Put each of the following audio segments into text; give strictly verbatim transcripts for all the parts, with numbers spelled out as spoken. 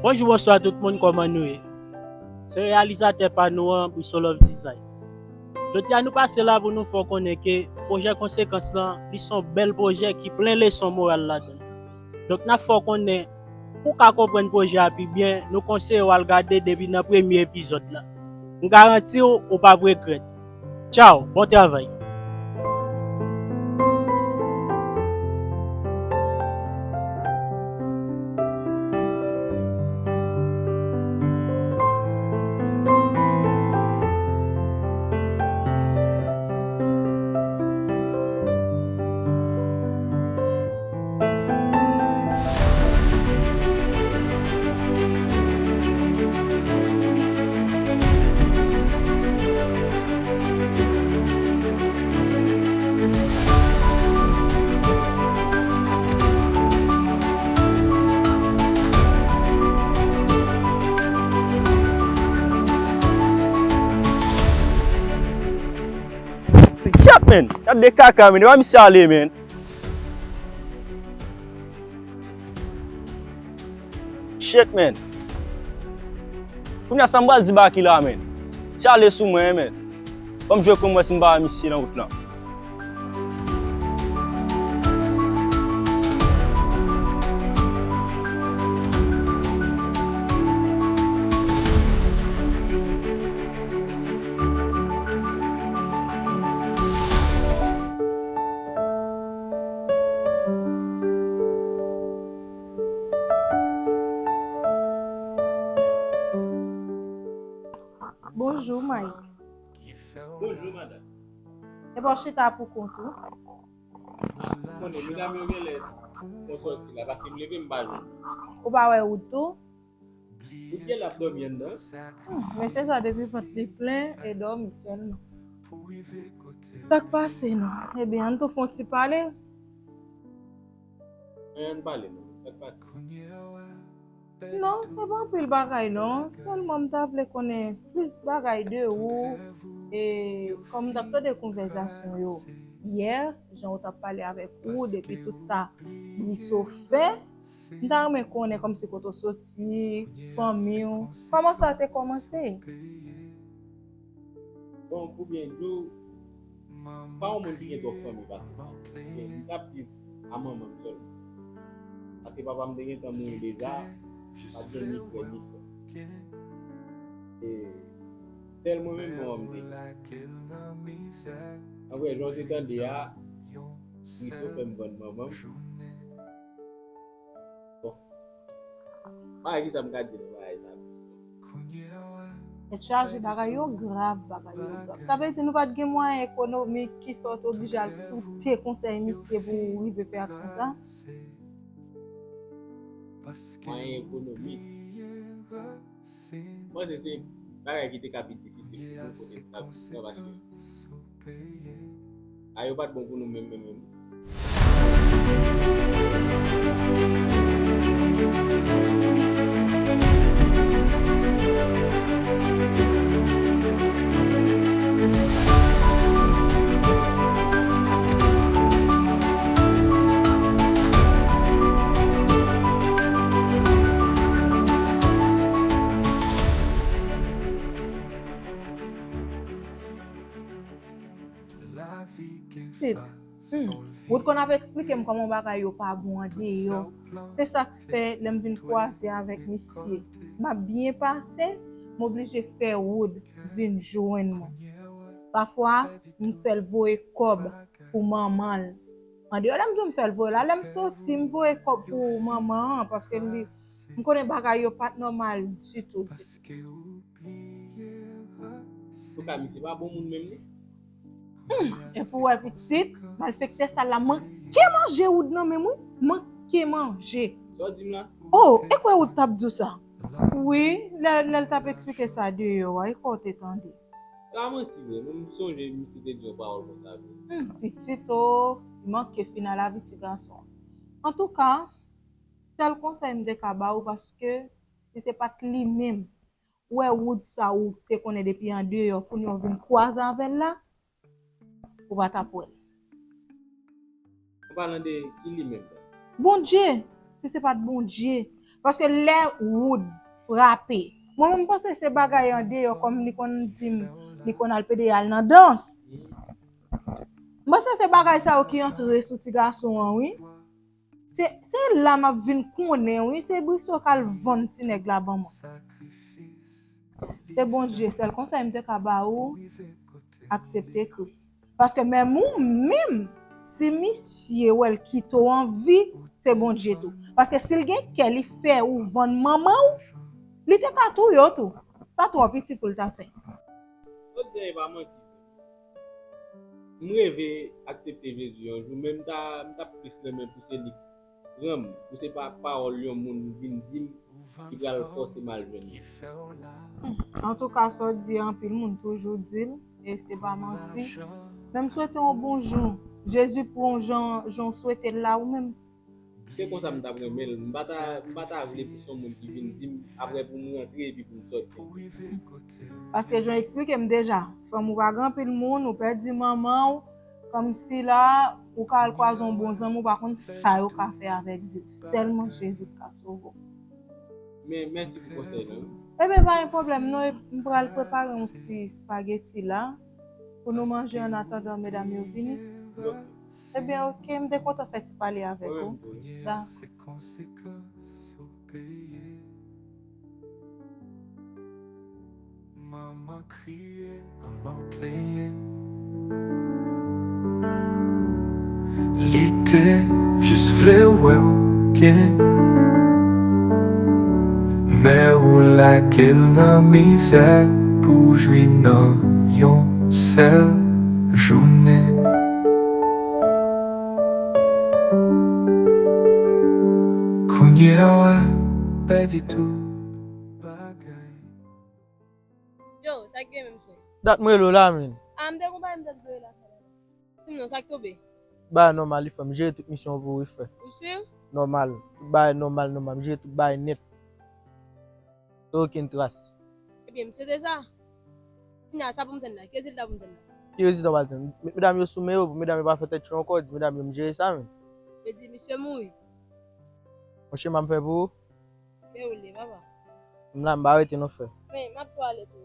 Bonjou, bonswa tout moun, kòman nou ye? Se reyalizatè pa nou an, Brisolove Design. Jodi a nou pase la pou nou fè w konnen ke pwojè Konsekans lan, li se yon bèl pwojè ki plen leson moral ladan l. Donk n ap fè w konnen, pou w ka konprann pwojè a pi byen, nou konseye w al gade depi nan premye epizòd la. M garanti w, ou p ap regrèt. Tchaw, bon travay. Shit, man! Gade de kaka, man! E pa misye ale, man! Shit, man! Kounye a sa m pral di Baky la, man? Misye ale sou mwen, man! Ban m jwe pou m wè si m pa wè misye nan wout lan. Bonjou, Mike. Bonjou, madanm. Epa w chita pou kont ou? Ah, m konnen medam yo genlè fon sòti la, paske m leve m pa jwenn. Ou pa wè Wood tou? Wood genlè ap dòmi anndan. Hmm, mesye sa depi vant li plen e dòmi sèlman. Sa k pase non? Ebyen, ann tou fè yon ti pale. Ann pale non. Sa k pase? Non, se pa anpil bagay non. Sèlman m ta vle konnen plis bagay de ou. E kòm m t ap tande konvèsasyon yo yè, jan ou t ap pale avèk Wood epi tout sa Briso fè, m ta renmen konnen kòmsi kote w soti, fanmi w, kòman sa te kòmanse? Bon, pou byen di w, m pa yon moun ki gen twòp fanmi pase sa. Men m t ap viv a manman m sèlman. Paske papa m te gentan mouri deja, m pa t gen ni frè ni sè. E sèl mwen menm manman m te gen. Anpre, jan w te tande a, Briso fè m vann manman m. Bon. Bagay ki sa m ka di nan bagay sa? Tèt chaje, bagay yo grav, bagay yo grav. Sa vle di nou pa t gen mwayen ekonomik ki fè w te oblije al koute konsèy misye pou w rive fè aksyon sa? Mwayen ekonomik. M panse se bagay ki te ka pi difisil pou nou kote sa, paske a yo pa t bon pou nou menm, menm, menm. Tit. Hmm. Wood konn ap eksplike m kòman bagay yo pa bon andeyò. Se sa k fè, lè m vin kwaze avèk misye, m ap byen pase, m oblije fè Wood vin jwenn mwen. Pafwa, m fè l voye kòb pou manman l. Andeyò lè m di w m fè l voye la, lè m soti, m voye kòb pou manman an, paske li, m konnen bagay yo pa t nòmal ditou, ditou. Antouka, misye pa bon moun menm, non. Hmm, e pou w wè pitit, malfektè sal la manke manje Wood nan men m, wi. Manke manje. Sa w di m la? Oh, e kwè Wood t ap di w sa? Wi, lè, lè l t ap eksplike sa deyò a, e kwè w te tande? La manti vre, mwen m sonje misye te di yon pawòl konsa vre. Hmm, pitit, oh, li manke fin a lavi ti gason an. Antouka, sèl konsèy m te ka ba w, paske si se pa t li menm, ou wè Wood sa ou te konnen depi andeyò, kounye a w vin kwaze avè l la, ou pa t ap wè l. An palan de ki li menm? Bondye! Si se pa t Bondye, Paske lè Wood frape, mwen menm m panse se bagay andeyò, kòm li konn di m, li konn al pede al nan dans. M panse se bagay sa yo ki antre sou ti gason an, wi. Se, se la m ap vin konnen, wi, se Briso k al vann ti nèg la ban mwen. Se Bondye, sèl konsèy m te ka ba ou, aksepte Kris. Paske menm ou menm, si misye wè l kite w an vi, se Bondye tou. Paske si l gen kè, li fè ou vann manman w, li te ka touye w tou. Sa twò piti pou l ta fè. Lòt zè e pa manti. M reve aksepte Jezi yon jou, men m ta, m t ap plis renmen pou se li k pran m, pou se pa pawòl yon moun vin di m ki pral fòse m al jwenn li. Antouka, sa w di a, anpil moun toujou di l, e se pa manti. Men m swete w yon bon jou. Jezi pran w jan, jan w swete l la, ou menm. Se konsa m t ap renmen l. M pa ta, m pa ta vle pou se yon moun ki vin di m, apre pou m rantre epi pou m sòti. Paske jan w eksplike m deja, fanm ou pa gen anpil moun, ou pèdi manman w, kòmsi la, ou ka al kwaze yon bon zanmi, ou pa konn sa yo ka fè avèk vi w. Sèlman Jezi k ka sove w. Men, mèsi pou konsèy la, wi. Ebyen, pa gen pwoblèm, non, e m pral prepare yon ti spageti la, pou nou manje annatandan medam yo vini. Ok. Ebyen, ok, m te kontan fè ti pale avèk ou. Pwoblèm pou ou. Dakò. Manman kriye, manman plenyen. Li te jis vle wè w byen. Men ou lage l nan mizè pou w jwi nan yon sèl jounen. Kounye a w ap pèdi tout bagay. Yo, sa k gen menm frè? Dat m rele w la, men. A, m te konprann dat m rele la. Sinon, sa k tonbe? Bagay nòmal, wi, frè m. M jere tout misyon pou ou, wi, frè. Ou si? Nòmal. Tout bagay nòmal, nòmal. M jere tout bagay nèt. San okenn tras. Ebyen, m swete sa. Kounye a, sa pou m tann la? Ki rezilta pou m tann la? Ki rezilta w pral tann? Met medam yo sou men yo, pou medam yo pa fè tèt cho ankò, di medam yo m jere sa, men. Yo di misye mouri. Yon chema m fè pou ou. Dewoule, papa. M la, m pa rete non, frè. Men, m ap tou ale tou.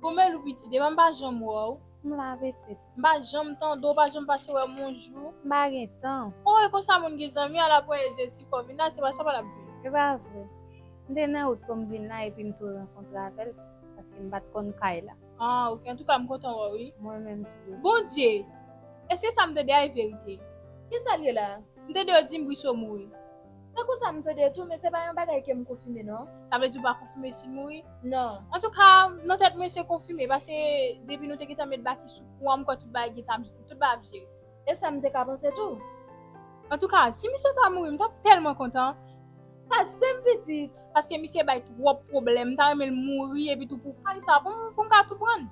Bon, men Lou pitit, epa m pa janm wè w. M la pitit. M pa janm tande w, w pa janm pase wè m yon jou. M pa gen tan. O, e konsa moun gen zanmi a la, premye Jezi fò vin la, se pa sa pa l ap vin. E pa vre. M te nan wout pou m vin la epi m tou rankontre avè l, paske m pa t konn kay la. Ah, ok. Antouka, m kontan wè w, wi. Mwen menm tou. Bondye! Èske sa m tande a e verite? Kisa l ye la? M tande yo di m Briso mouri. Se konsa m tande tou, men se pa yon bagay ke m konfime, non. Sa vle di w pa konfime si l mouri? Non. Antouka, nan tèt mwen, se konfime, paske depi nou te gentan met Baky sou kou an, m kwè tout bagay gentan, tout bagay ap jere. E sa m te ka panse tou. Antouka, si misye ta mouri, m t ap tèlman kontan. Pase m pitit. Paske misye bay twòp pwoblèm. M ta renmen l mouri epi tou pou kay sa, pou m, pou m ka tou pran l.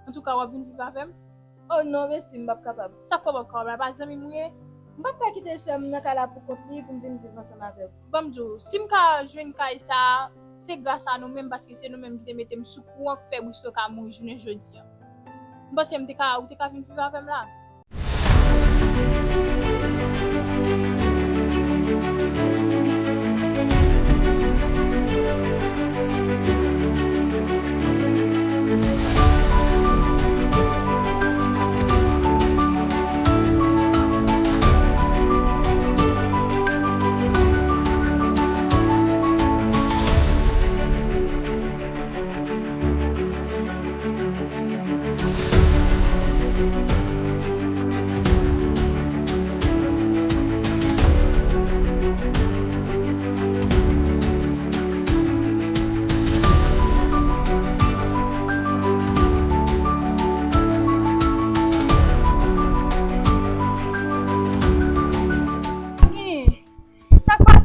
Antouka, w ap vin viv avè m? Oh non, besti, m p ap kapab. Sa k fè w p ap kapab la? Pa zanmi m ou ye? M p ap ka kite sè m nan kay la pou kont li pou m vin viv ansanm avè w. Ban m di w, si m ka jwenn kay sa, se gras a nou menm, paske se nou menm ki te mete m sou kouran k fè Briso ka mouri jounen jodi a. M panse m te ka, ou te ka vin viv avè m la.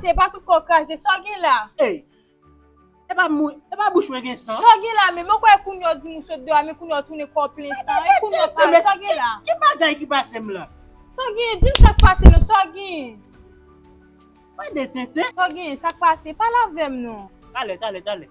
Se pa tout kò kraze, sa w gen la? Ey, e pa mwen, e pa bouch mwen gen san. Sa w gen la menm? Mwen kwè kounye a w di m ou sot deyò a, men kounye a w tounen kò w plen san. E kounye a w pa, sa w gen la? Ki bagay ki pase m la? Sa w gen? Di m sa k pase non, sa w gen? Mande tenten. Sa w gen? Sa k pase? Pale avè m non. Talè, talè, talè.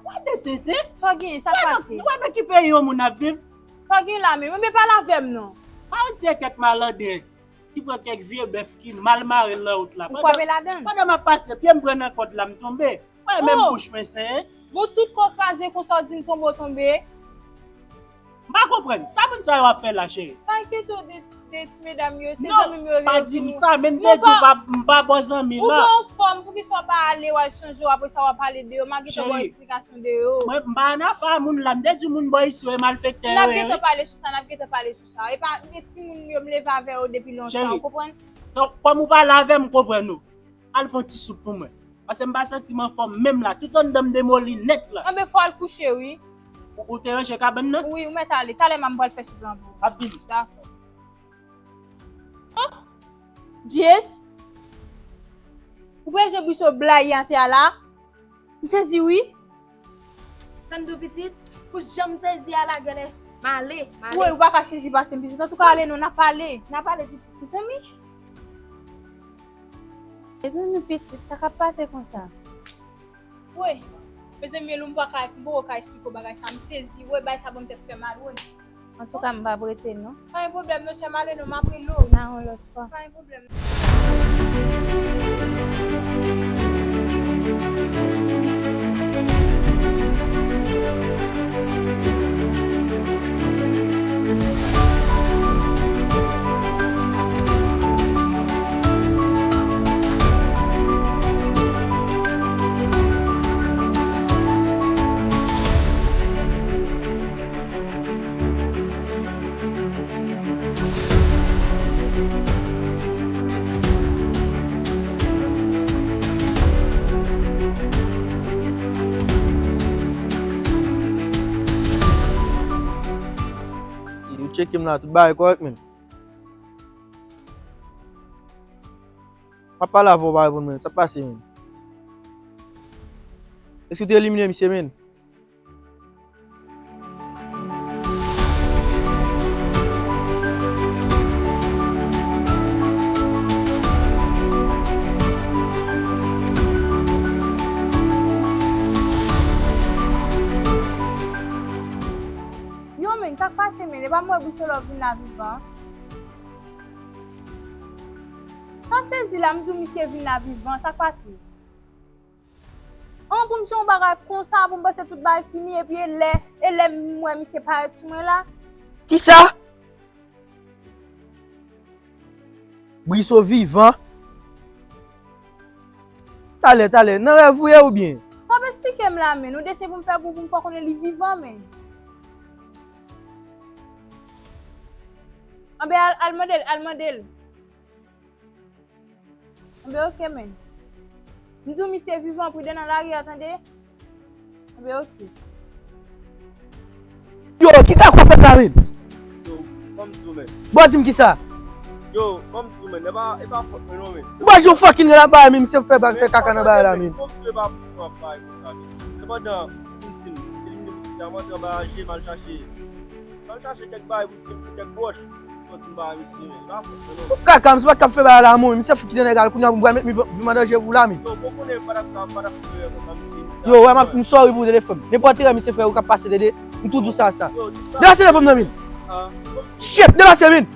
Mande tenten. Sa w gen? Sa k pase? Ou wè nan ki peyi yon moun ap viv? Sa w gen la menm? Mwen, men pale avè m non. Pa yon ti kèk malandren ki pran kèk vye bèf ki mal mare nan wout la. Ou frape ladan l? Pandan m ap pase, pye m pran nan kòd la, m tonbe. Wè, menm bouch mwen senyen. Bon, tout kò kraze konsa, w di m tonbe, w tonbe. M pa konprann. Sa moun sa yo ap fè la, cheri? Pa enkyete w de, de ti medam yo, se zanmi m yo rele. Non, pa di m sa, men m te di w pa, m pa bò zanmi la. Ou gen yon fòm, poukisa w pa ale, w al chanje w, apre sa w ap pale de yo, m a gentan ba w esplikasyon de yo. Mwen, m pa nan afè a moun la, m te di moun bò isi yo e malfektè yo ye, wi. N ap gentan pale sou sa, n ap gentan pale sou sa. E pa, e timoun yo m leve avè yo depi lontan, ou konprann? Donk, kòm ou pale avè m, m konprann ou. Al fè yon ti soup pou mwen. Paske m pa santi m anfòm menm la. Tout anndan m demoli nèt la. Anben, fò w al kouche, wi. Ou, ou te ranje kabann nan? Wi, ou mèt ale. Talè m pral fè soup lan pou ou. M ap vini. Dakò. Oh! Jess! Ou pa jan bri so blayi atè a la? M sezi wi. Tann tou pitit, pou jan m sezi a la, genlè m ale, m ale. Woy, ou pa ka sezi pase m pitit. Antouka, ale non, n a pale. N a pale pitit. Mezanmi. Mezanmi pitit, sa k ap pase konsa? Woy, mezanmi, Elou, m pa ka, m poko ka esplike w bagay sa. M sezi, woy, bagay sa ban m tèt fè mal, woy. Antouka, m p ap rete non. Pa gen pwoblèm non, chè m, ale non, m ap rele w. Nan yon lòt fwa. Pa gen pwoblèm. Ou tcheke m la, tout bagay kòrèk menm. M ap pale avè w, w pa reponn mwen, sa k pase menm? Èske w te elimine misye menm? Yo, men, sa k pase, men? E pa m wè Brisolò vin la vivan. Sa sezi la, m di w misye vin la vivan, sa k pase? An, pou m fè yon bagay konsa, pou m panse tout bagay fini, epi e lè, e lè m wè misye parèt sou mwen la. Kisa? Briso vivan? Talè, talè, nan rèv ou ye oubyen? Sa w ap esplike m la, men. Nou de se pou m fè pou, pou m fè konnen li vivan, men. Anben, al, al mande l, al mande l. Anben, oke, men. M di w misye vivan, pride nan lari a, tande? Anben, oke. Yo, kisa k ap fèt la, men? Yo, ban m di w, men. Bon, di m kisa? Yo, ban m di w, men. E pa, e pa fòt mwen, non, men. Bon, jan w fucking rele la, men, misye fè bag, fè kaka nan bagay la, men. Bon, Dye, pa pou w ap bay konsa, men. Sepandan, pou m di m, elimine misye a, m antre anba je m al chache. M al chache kèk bagay pou m di m, kèk bwòch. Sòti m pa misye, men. Pa fòt mwen, non. Kaka, misye pa t ka fè bagay la, men. Misye fout kite nèg al, kounye a pou m pral met vi m an danje pou la, men. Yo, bon, konnen m pa t ap ka, m pa t ap fè konsa, misye. Yo, wè, m ap, m sorry pou telefòn. Nenpòt erè misye fè, ou ka pase, tande. M tou di w sa, sa. Yo, di sa. Degage telefòn nan, men. Ah. Shit, depase, men.